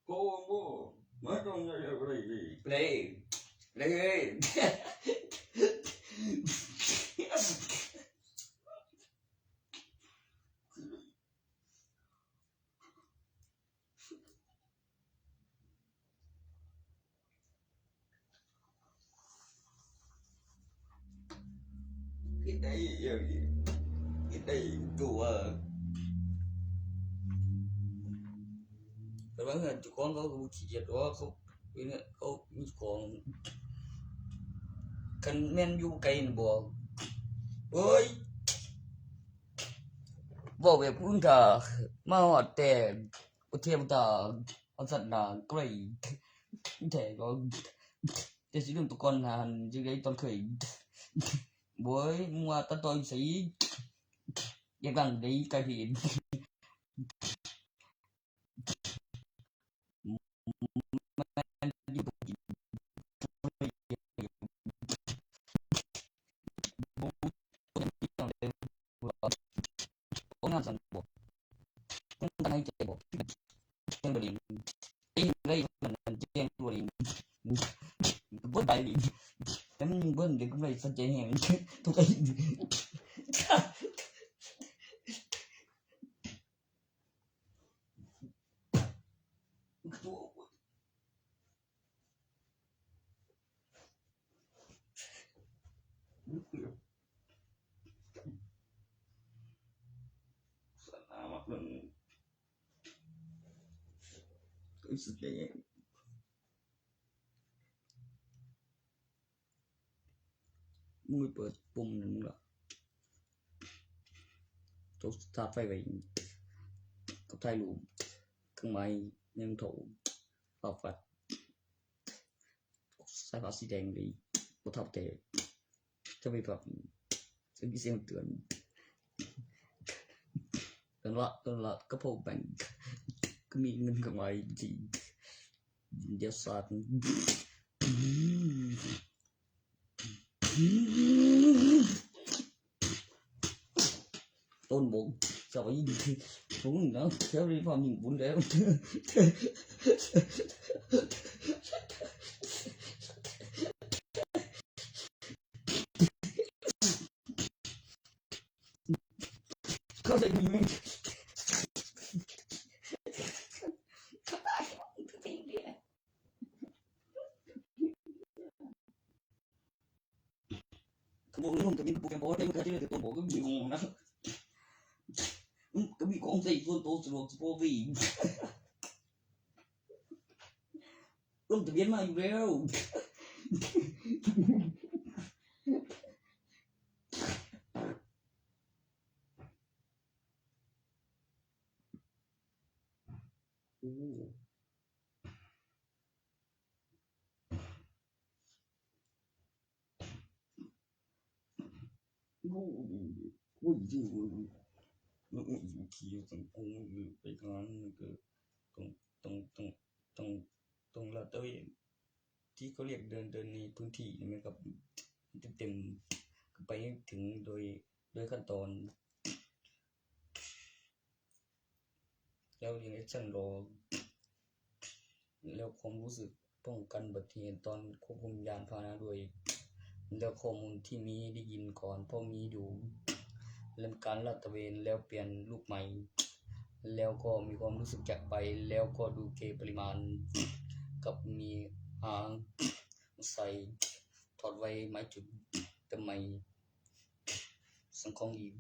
โอ้โหไม่ต้องอะไรเลยเลยเลยคิดได้อย่างนี้คิดได้ตัวแต่ว่าเงินจุกองเขาก็ขี้เกียจว่าเขาเป็นเขามีของคันแม่นอยู่ไกลน่ะบอกเฮ้ยบอกแบบมึงถ้ามาฮอดแต่ประเทศตาเอาสัตว์นาไกลแต่ก็แต่สิลืมตะกอนหันจังได๋ตอนเคยโว้ยมึงว่าตัดต่ออยู่ไสอยากดังได้ไกลเพจ งานสังคมต้องตั้งใจบอกเรื่องบริเวณเองเลยมันแจ้งตัวเองบนใบลิงแล้วมันเบิ่งเด็กไม่สนใจแห่งทุกไอ้ Salamat ng Kristo kaya. มึงไปเปิดปุ่มนั่นมึงละโทรศัพท์ไฟไว้ก็ถ่ายรูปเครื่องหมายยังโทรปรับฟัดสายฟ้าสีแดงเลยบ่ทับแกจะไปปรับจะมีเสียงเตือนเตือนว่าเตือนละก็พอแบ่งก็มีเงินเครื่องหมายจริงเดี๋ยวสาด Peace. ผมนะแค่มีความยิงบุญแล้ว เข้าใจดีไหม Kamu belum kami bukan bawa dan kaji lagi tuh bawa belum na. Kami kong sa ito to sa mga pogi. Belum tabihan mah bro. 我已经我我我已经提了成功了，被他那个东东东东东了都也，ที่เขาเรียกเดินเดินในพื้นที่นะครับเต็มๆก็ไปถึงโดยโดยขั้นตอน แล้วเรียนแอคชั่นรอแล้วความรู้สึกป้องกันอุบัติเหตุตอนควบคุมยานพาหนะด้วย แล้วข้อมูลที่มีได้ยินก่อนเพราะมีอยู่เรื่องการลาดตระเวนแล้วเปลี่ยนลูกใหม่ แล้วก็มีความรู้สึกจากไป แล้วก็ดูเกปริมาณ กับมีหางใส่ถอดไว้ไม้จุดเติมใหม่สังของอีก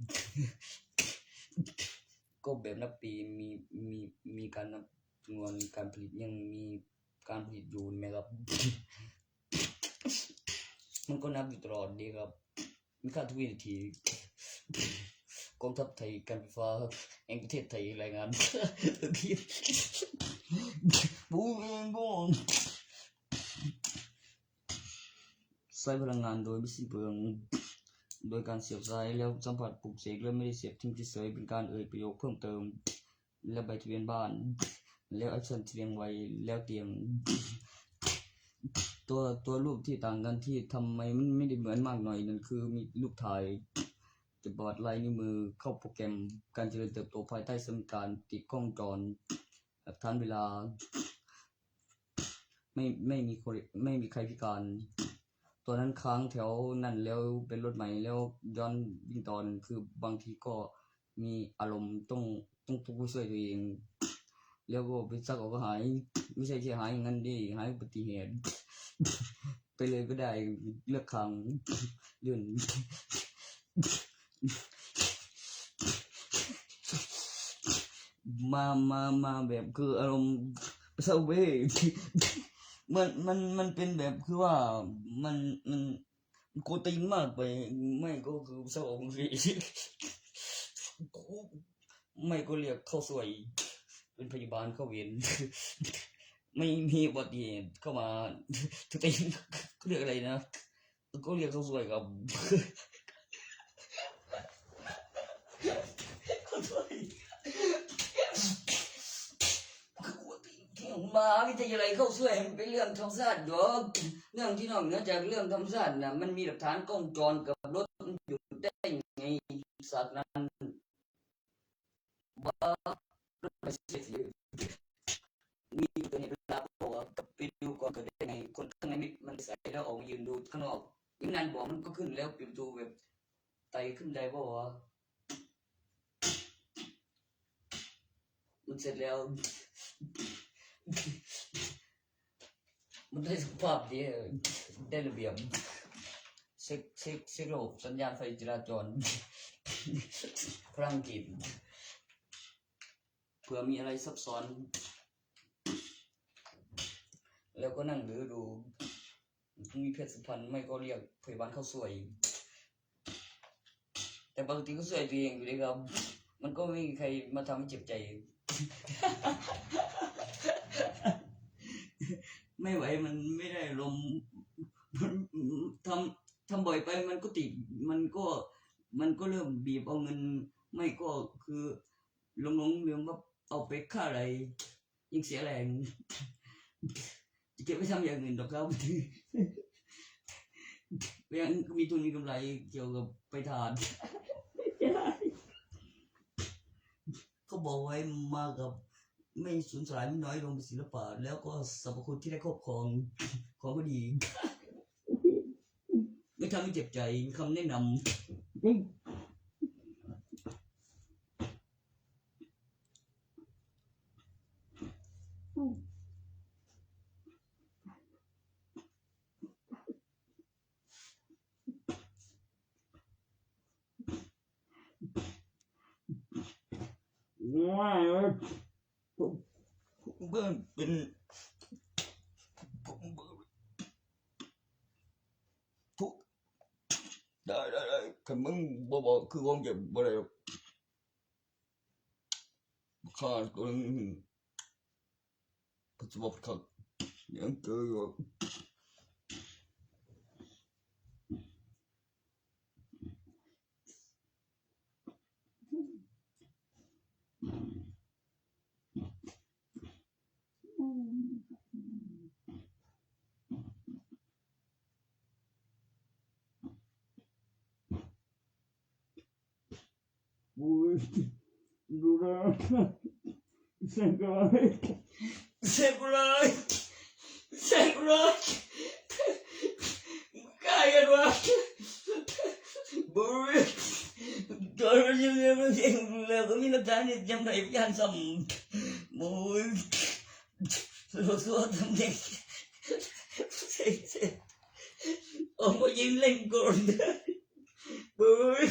ก็แบบนับปีมีมีมีการนับจำนวนการผลิตยังมีการผลิตอยู่ไหมครับ มันก็นับอยู่ตลอดดีครับ มีค่าทุกวินาทีกองทัพไทยการไฟฟ้าแห่งประเทศไทยรายงานบูมบูมใช้พลังงานโดยไม่สิ้นเปลือง โดยการเสียบสายแล้วสัมผัสปลุกเสกแล้วไม่ได้เสียบทิ้งเฉยๆเป็นการเอ่ยประโยคเพิ่มเติม แล้วใบทะเบียนบ้าน แล้วแอคชั่นที่เรียงไว้แล้วเตียง ตัวตัวรูปที่ต่างกันที่ทำไมมันไม่ได้เหมือนมากหน่อยนั่นคือมีรูปถ่ายจะบอดลายนิ้วมือเข้าโปรแกรมการเจริญเติบโตภายใต้สมการติดกล้องจรหลักฐานเวลา ไม่ไม่มีคนไม่มีใครพิการ ตัวนั้นค้างแถวนั่นแล้วเป็นรถใหม่แล้วย้อนวิ่งตอนคือบางทีก็มีอารมณ์ต้องต้องต้องช่วยตัวเอง แล้วก็ไปซักออกก็หาย ไม่ใช่แค่หายอย่างนั้นดิหายอุบัติเหตุ ไปเลยก็ได้เลือกครั้งเรื่องมามามาแบบคืออารมณ์เศร้าเว้ยมันมันมันเป็นแบบคือว่ามันมันมันโกวนตีนมากไป ไม่ก็คือเศร้าองค์สีไม่ก็เรียกเข้าสวย เป็นพยาบาลเข้าเวรไม่มีอุบัติเหตุเข้ามาทุกทีเขาเรียกอะไรนะก็เรียกเข้าสวยครับเข้าสวยมาวิทยาลัยเข้าสวยมันเป็นเรื่องธรรมชาติดอกเรื่องที่นอกเหนือจากเรื่องธรรมชาตินะมันมีหลักฐานกล้องจรกับรถมันอยู่ได้ไงสักนั้น ว่ามีตัวนี้เวลาบอกว่ากับไปดูก่อนเกิดได้ไงคนข้างในมิดมันใส่แล้วออกมายืนดูข้างนอกยิ่งนานบอกมันก็ขึ้นแล้วปิดประตูแบบไตขึ้นได้บอกว่ามันเสร็จแล้ว มันได้สุขภาพดีได้ระเบียบเช็คเช็คเช็คระบบสัญญาณไฟจราจรพลังกิจเผื่อมีอะไรซับซ้อน แล้วก็นั่งหรือดูมีเพชรสุพรรณไม่ก็เรียกพยาบาลเข้าสวย แต่ปกติก็สวยตัวเองอยู่เลยครับ มันก็ไม่มีใครมาทำให้เจ็บใจ ไม่ไหวมันไม่ได้ลมทำทำบ่อยไปมันก็ติดมันก็มันก็เริ่มบีบเอาเงิน ไม่ก็คือหลงๆลืมว่าเอาไปค่าอะไร ยิ่งเสียแรงจะเก็บไปทำอย่างอื่นดอกครับยังมีทุนมีกำไรเกี่ยวกับไปทาน บอกไว้ มากับ ไม่สูญสลาย ไม่น้อยลงเป็นศิลปะ แล้วก็สรรพคุณที่ได้ครอบครอง ของก็ดี ไม่ทำให้เจ็บใจ คำแนะนำ เบิ่งเป็น ทุก ได้ ได้ ได้ คันมึงบ่บอก คือความเจ็บบ่ได้หรอก ข้าตัวนึง ปัจจุบันครับ ยังเจออยู่ โอ้ย ดูนะ เสียงอะไร เสียงอะไร เสียงอะไร มึงกล้ากันวะ บุย ตอนนี้ยังไม่เสียงแล้วก็มีหลักฐานเนี่ย ยังไงพยานซ้ำ บุย รู้ตัวทำไง เสียง เสียง ออกมายิงเล่นก่อน บุย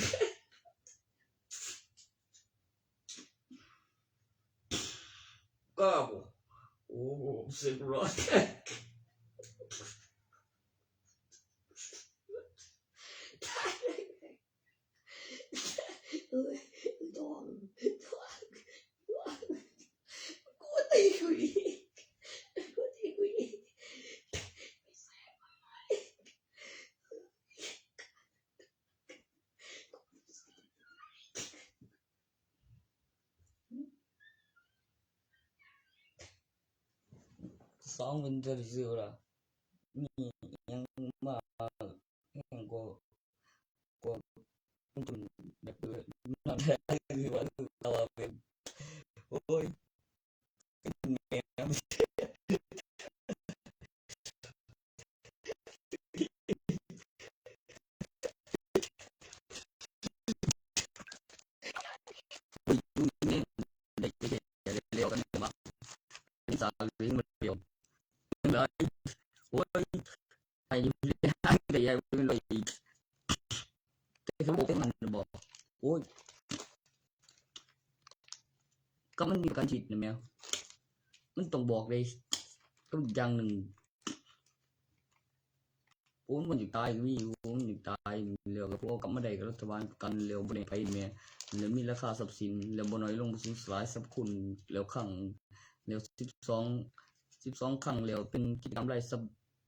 ก็ โอ้ เสียงร้อน เอ้ย ดอง ดอง ดอง กูตีกูอีก กูตีกูอีก สองเป็นตัวซื่อละ มียังมาแห่งก็ ก็มันเป็นแบบเออ มันคือว่าเราเป็น โอ้ย แม่ เร็วกันมา เป็นสาวเลี้ยงมันเร็ว เลย โอ้ย ไอ้เลี้ยงแต่ยังไม่เลย แต่เขาบอกให้มันบอก โอ้ย ก็มันมีประกันชีวิตนะแมว มันต้องบอกเลย ก็อีกอย่างหนึ่ง โอ้ย มันอยู่ตายก็มีอยู่ มันอยู่ตาย แล้วก็พวกกลับมาได้กับรัฐบาลประกัน แล้วบ่ได้ไปแม่ แล้วมีราคาทรัพย์สิน แล้วบ่น้อยลง บ่สูญสลายสรรพคุณ แล้วครั้ง แล้วสิบสอง สิบสองครั้ง แล้วเป็นกิจกรรมรายสัป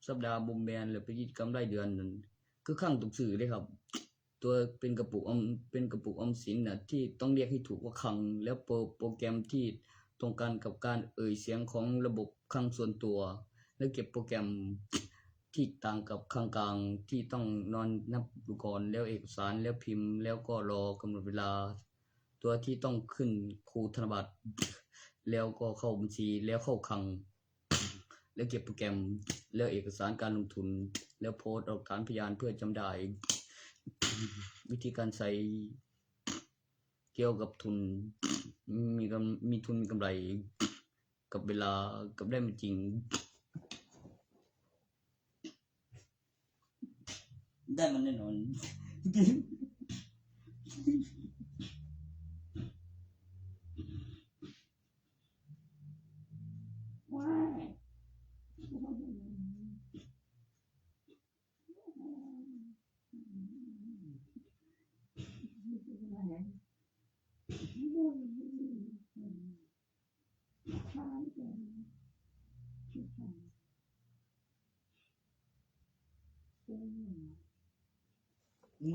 สัปดาห์ บ่แม่น แล้วเป็นกิจกรรมรายเดือนนั่น คือครั้งต้องซื้อเลยครับ ตัวเป็นกระปุกออม เป็นกระปุกออมสินน่ะ ที่ต้องเรียกให้ถูกว่าคลัง แล้วโปร โปรแกรมที่ตรงกันกับการเอ่ยเสียงของระบบคลังส่วนตัว และเก็บโปรแกรมที่ต่างกับคลังกลางที่ต้องนอนนับดูก่อน แล้วเอกสาร แล้วพิมพ์ แล้วก็รอกำหนดเวลา ตัวที่ต้องขึ้นคูธนบัตร แล้วก็เข้าบัญชี แล้วเข้าคลัง แล้วเก็บโปรแกรม แล้วเอกสารการลงทุน แล้วโพสต์หลักฐานพยานเพื่อจำได้ วิธีการใช้ เกี่ยวกับทุน มีกำ มีทุนมีกำไร กับเวลา กับได้มาจริง ได้มันแน่นอน ว้าย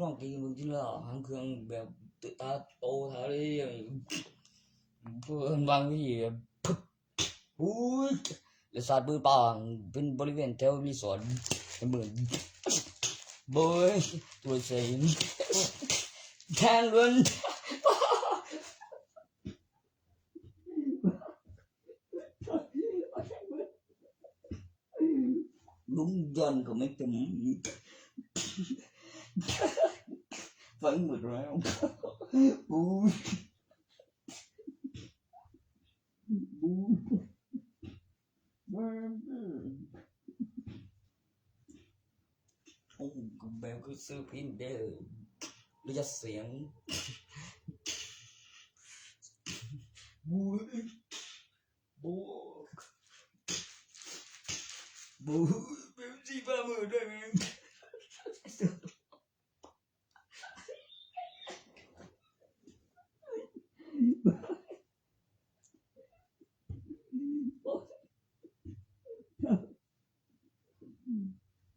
น้องตีมึงที่ละหางเครื่องแบบตาโตเท่าเลย เพื่อนบางทีแบบ ปุ๊บ อุ้ย แล้วสาดปืนเป่า เป็นบริเวณแถวรีสอร์ท เป็นหมื่น โบย ตัวเซ็ง แทนเวิน ลุงย้อนก็ไม่เต็ม ฟังหมดแล้ว อู้ บู โอ้ แบบคือซื้อพินเด้อ ระยะเสียง บู บู บู เบปซี่ปลาหมึกด้วยไหม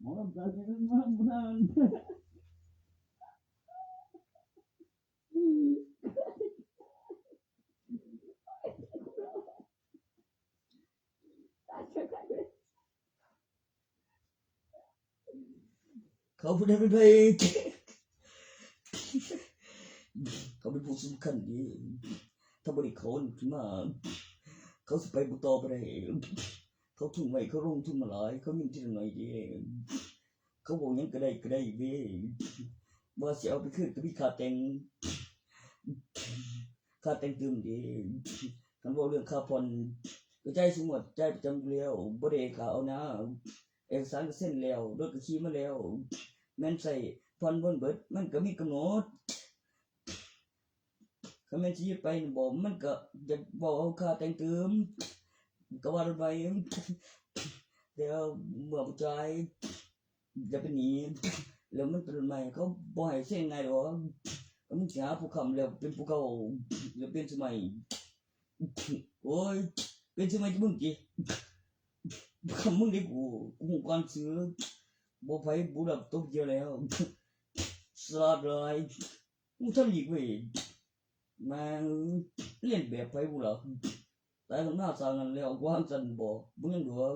หมอลำสาวจะเป็นหมอลำโบราณ เขาผู้ใดเป็นพระเอก เขาเป็นผู้สำคัญดี ถ้าบ่ได้เขาขึ้นมา เขาสิไปบ่ต่อบ่ได้ เขาทุ่มไว้ เขาลงทุนมาหลาย เขามีทีละหน่อยเดียว เขาบอกหยังก็ได้ ก็ได้เว้ย ว่าสิเอาไปคืนก็มีค่าแต่ง ค่าแต่งเติมเด้ คันเว้าเรื่องค่าผ่อน ก็จ่ายซุงวด จ่ายประจำอยู่แล้ว บ่ได้ค่าเอานะ เอกสารก็เซ็นแล้ว รถก็ขี่มาแล้ว แม่นใช้ผ่อนบ่เบิด มันก็มีกำหนด คันแม่นสิยึดไปนี่บ่ มันก็อยากเว้าเอาค่าแต่งเติม ก็ว่าไป แต่เมื่อบ่จ่าย อย่าไปหนี แล้วมันเป็นรถใหม่ เขาบ่ให้เซ็นง่ายดอก แล้วมึงสิหาผู้ค้ำแล้วเป็นผู้เก่า แล้วเปลี่ยนสมัย โอ้ย เปลี่ยนสมัยที่มึงติ คำมึงได้กู กูฮู้ก่อนซื้อ บ่ไผบ่รับตบเดียวแล้ว สลัดเลย กูทำอีกเว้ย แม่งเลียนแบบไผกูเหรอ ตายตรงหน้าสร้างกันแล้ว กูห้ามสั่นบ่ มึงยังเหลือ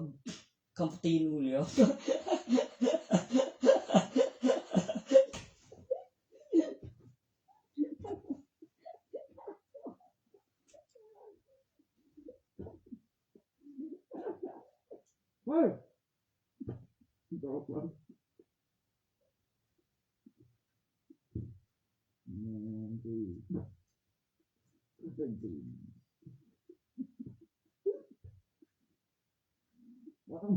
คำตีนกูเหลียว เฮ้ย ดอกวะ อืม อืม ว้าว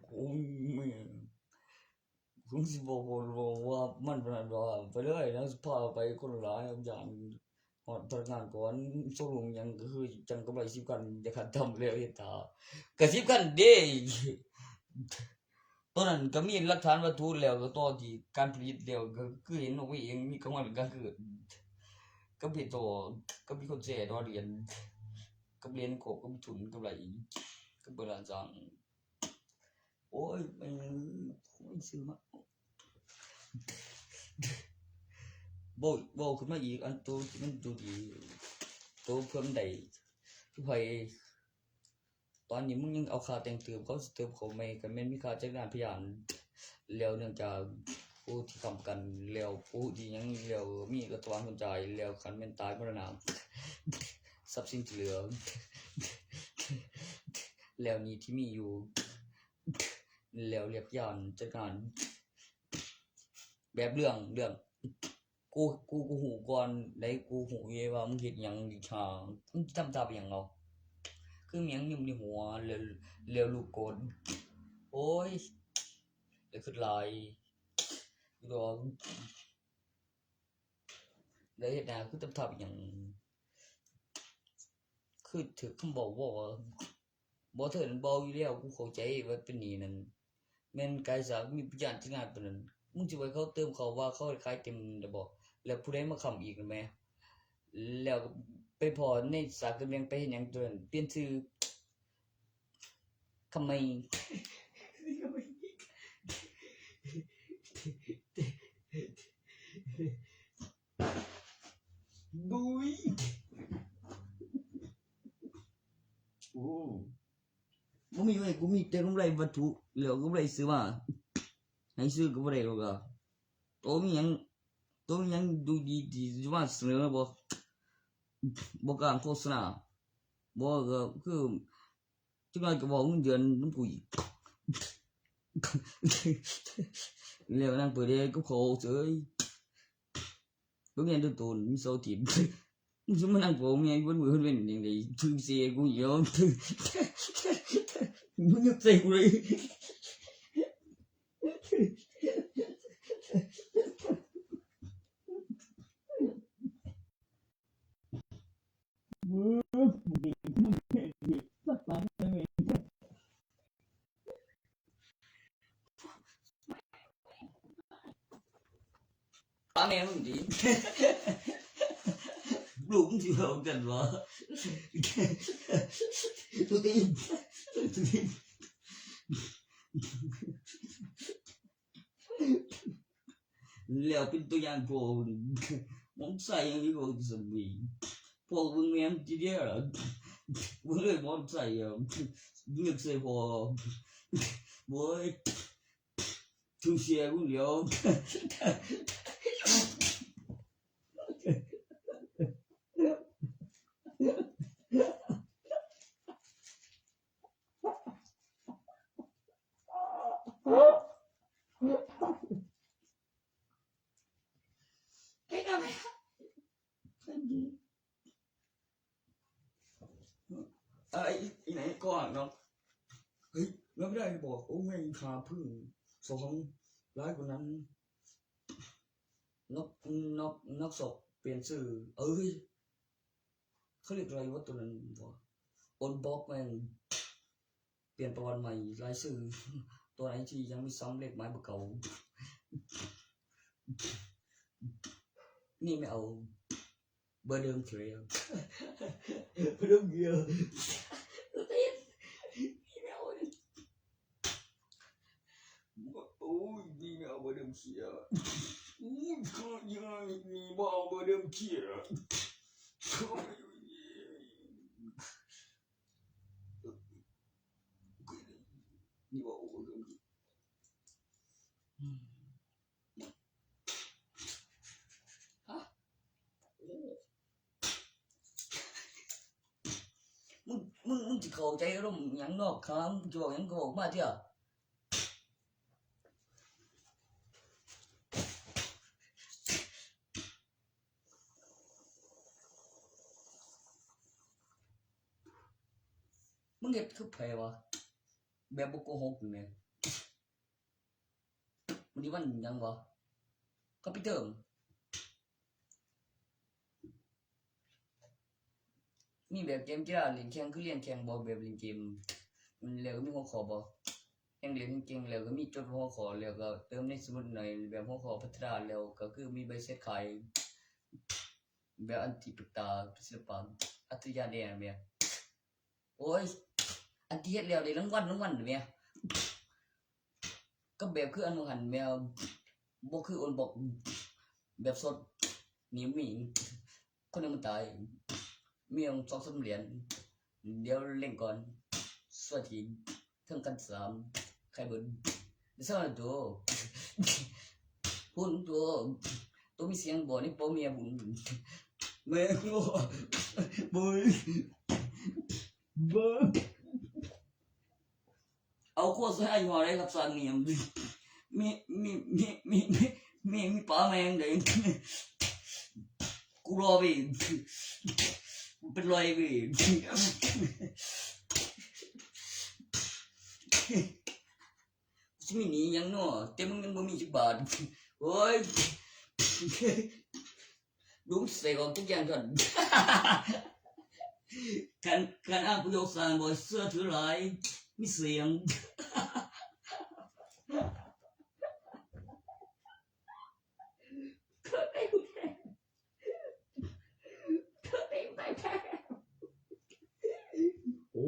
โอ้ย แม่ง ผมสิบอกว่า ว่ามันเป็นอันว่าไปเลยนะ พาไปคนหลายอย่าง ฮอดพนักงานก่อน โชว์รูมหยังก็คือจั่งกำไรสิบคัน จะขัดทำแล้วเฮ็ดท่า ก็สิบคันเด้ ตอนนั้นก็มีหลักฐานวัตถุแล้ว ก็ต่อที่การผลิตแล้ว ก็คือเห็นเอาไว้เอง มีกลางวันกลางคืน ก็มีต่อ ก็มีคนแชร์ดอเรียน ก็เรียนครบ ก็มีทุนกำไร ก็เปิดร้านสร้าง โอ้ย แม่ง โอ้ย ซื้อมา เว้า เว้าขึ้นมาอีก อันโตที่มันดูดี โตเพิ่มได้ คือไผ ตอนนี้มึงยังเอาค่าแต่งเติม เขาสิเติมเขาใหม่ คันแม่นมีค่าจัดงานพยาน แล้วเนื่องจากผู้ที่ค้ำประกัน แล้วผู้ที่หยัง แล้วมีรัฐบาลคนจ่าย แล้วคันแม่นตายมรณะ ทรัพย์สินที่เหลือ แล้วหนี้ที่มีอยู่ แล้วเรียกพยานจัดการ แบบเรื่อง เรื่อง กู กู กูฮู้ก่อนได้ กูฮู้อยู่ว่ามึงเฮ็ดหยังอีกห่า มึงทำท่าเป็นหยังเอา คือมีหยังอยู่ในหัว แล้ว แล้วลูกโกรธ โอ้ย แล้วคิดหลาย ดอก แล้วเฮ็ดหยัง คือทำท่าเป็นหยัง คือถือคำบอกว่า บ่เถิดบ่อยู่แล้ว กูเข้าใจว่าเป็นหนี้นั่น แม่นกายสากมีพยานที่งานปานนั้น มึงสิว่าเขาเติมเขาว่าเขาขายเต็มแล้วบ่ แล้วผู้ใดมาค้ำอีกแหม แล้วไปพ้อในสากตะเวียงไปเฮ็ดหยังตัวนั้น เปลี่ยนชื่อ คำไม บุ้ย โอ้ บ่มีเว้ย กูมีแต่กำไรวัตถุ แล้วกำไรซื้อมา ให้ซื้อก็บ่ได้หรอกอะ โตมีหยัง โตมีหยังดูดีที่จะมาเสนอบ่ บ่กล้าโฆษณา บ่ ก็คือ จักหน่อยก็บอกเงินเดือนนำกูอีก แล้วนั่งเปิดแอร์กับเขาเฉย บ่มีอันโดนโตน มีเสาร์อาทิตย์ มึงสิมานั่งเฝ้าแม่อยู่เบิดมื้อเบิดเว็นจั่งใด ถือเสียกูเหี่ยว มึงยังใส่กูเลย ป้าแม่มึงดี ลูกมึงสิเอากันวะ ตัวตีน ตัวตีน แล้วเป็นตัวอย่างพวกมึง มองใส่ยังมีพวกสมี พวกมึงแม่งทีเดียวเหรอ มึงเลยมองใส่อ่ะ เงือกใส่พอ โว้ย ชูเชียร์กูเดี๋ยว ไอ้ไอ้ไหนก่อนเนาะ เฮ้ย แล้วไม่ได้บอก โอ้แม่งขาพึ่ง สอง ร้ายกว่านั้น นก นก นกศกเปลี่ยนชื่อ เอ้ย เขาเรียกอะไรวะตัวนั้นวะ โอนบล็อกแม่ง เปลี่ยนประวัติใหม่ รายชื่อ ตัวไหนที่ยังไม่ซ้ำเลขหมายเบอร์เก่า นี่ไม่เอา เบอร์เดิมเขียว เบอร์เดิมเขียว นี่ไม่เอา โอ้ย นี่ไม่เอาเบอร์เดิมเขียว อู้ย ขอยังไงนี่บ่เอาเบอร์เดิมเขียว นี่บ่เอาเบอร์เดิมเขียว อืม ฮะ โอ้ มึง มึง มึงสิเข้าใจอารมณ์หยังนอกครับ มึงสิเว้าหยังก็เว้ามาเถอะ มึงเฮ็ดคือไผวะ แบบบ่โกหกนี่แหม มื้อนี้วันหยังวะ คอมพิวเตอร์ มีแบบเกมกีฬาเล่นแข่งคือเรียนแข่งบ่ แบบเล่นเกม มันแล้วก็มีหัวข้อบ่ แข่งเล่นเก่งแล้วก็มีจดหัวข้อ แล้วก็เติมในสมุดหน่อย แบบหัวข้อพัฒนาแล้วก็คือมีใบเสร็จขาย แบบอันที่ปรึกษาศิลปะอัจฉริยะแน่แม่ โอ้ย อันที่เฮ็ดแล้วได้รางวัล รางวัลแม่ ก็แบบคืออันว่าหั่นแม่ บ่คือโอนบอก แบบสด นี่มี คนหนึ่งมันตาย มีองค์สองสามเหรียญ เดี๋ยวเล่นก่อน สวัสดี เทิงกันสาม ใครเบิด เดี๋ยวสวัสดีโต พูดตัว ตัวมีเสียงบ่นี่โป้เมียบุญ แม่งบ่ บ่ บ่ เอาโคตรใส่หัวได้ครับสารเนียม มี มี มี มี มี มี มีปลาแมงเลย กูรอไป เป็นรอยไป สิมีหนี้หยังเนาะ แต่มึงยังบ่มีจักบาท โอ้ย ลุงใส่ออกทุกอย่างก่อน คัน คันอ้างประโยคสร้างบ่เชื่อถือหลาย มีเสียง โอ้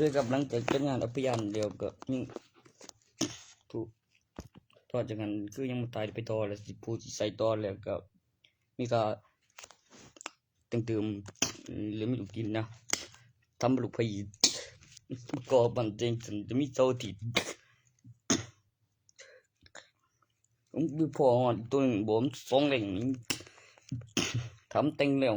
ด้วยกำลังใจจัดงานอภิญญาเดียวกับนี่ ถูก ต่อจากนั้นคือยังบ่ตายไปต่อแล้ว สิผู้สิใส่ต่อแล้วก็ มีก็เติมๆ หรือมีลูกกินนะ ทำลูกไผ่ ก่อบ้านเต็งสันจะมีเสาร์อาทิตย์ ผมไปพ้อฮอดตัวหนึ่งบ่ มันสองแหล่งนี่ ทำเต็งแล้ว